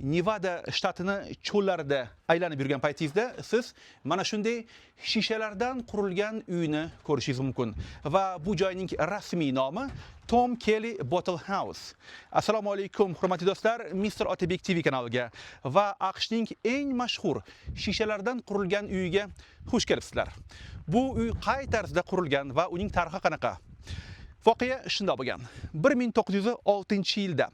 Nevada shtatini cho'llarida aylanib yurgan paytingizda siz mana shunday shishalardan qurilgan uyni ko'rishingiz mumkin va bu joyning rasmiy nomi Tom Kelly Bottle House. Assalomu alaykum, hurmatli do'stlar, Mr. Otabek TV kanaliga va AQShning eng mashhur shishalardan qurilgan uyiga xush kelibsizlar. Bu uy qay tarzda qurilgan va uning tarixi qanaqa? Voqea shundoq bo'lgan. 1906-yilda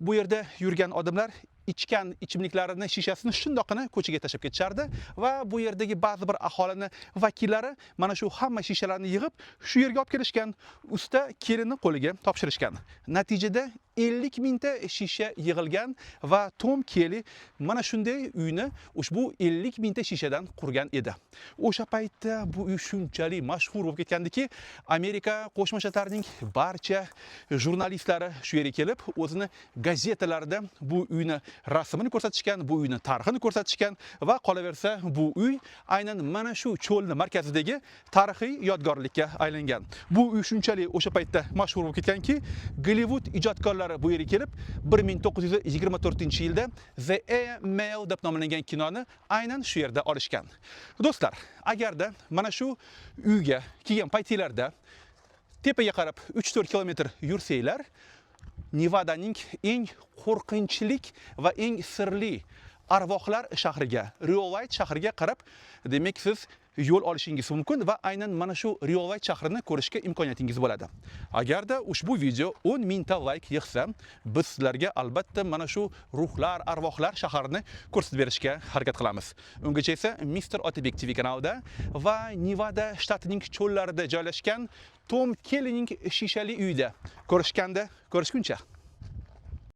bu yerda yurgan odamlar ichgan ichimliklarini shishasini shundoqqina ko'chaga tashlab ketishardi va bu yerdagi ba'zi bir aholini vakillari mana shu hamma shishalarni yig'ib shu yerga olib kelishgan, usta Kelini qo'liga topshirishgan. Natijada 50 mingta shisha yig'ilgan va Tom Kelly mana shunday uyni ushbu 50 mingta shishadan qurgan edi. O'sha paytda bu uy shunchalik mashhur bo'lib ketgandiki, Amerika Qo'shma Shtatlarining barcha jurnalistlari shu yerga kelib, o'zini gazetalarida bu uyni rasmini ko'rsatishgan, bu uyni tarixini ko'rsatishgan va qolaversa, bu uy aynan mana shu cho'lni markazidagi tarixiy yodgorlikka aylangan. Bu uy shunchalik o'sha paytda mashhur bo'lib ketganki, Gollivud ijodkorlari bu yerga kelib 1924-yilda The Air Mail deb nomlangan kinoni aynan shu yerda olishgan. Do'stlar, agarda mana shu uyga kelgan paytinglarda tepaga qarab 3-4 kilometr yursanglar, Nevadaning eng qo'rqinchlik va eng sirli arvohlar shahriga, Rhyolite shahriga qarab, demak, siz yo'l olishingiz mumkin va aynan mana shu Rhyolite shahrini ko'rishga imkoniyatingiz bo'ladi. Agarda ushbu video 10 mingta layk yig'sa, biz sizlarga albatta mana shu ruhlar, arvohlar shaharini ko'rsatib berishga harakat qilamiz. Ungacha esa Mr. Otabek TV kanalida va Nevada shtatining cho'llarida joylashgan Tom Kellyning shishali uyida ko'rishganda ko'rishguncha.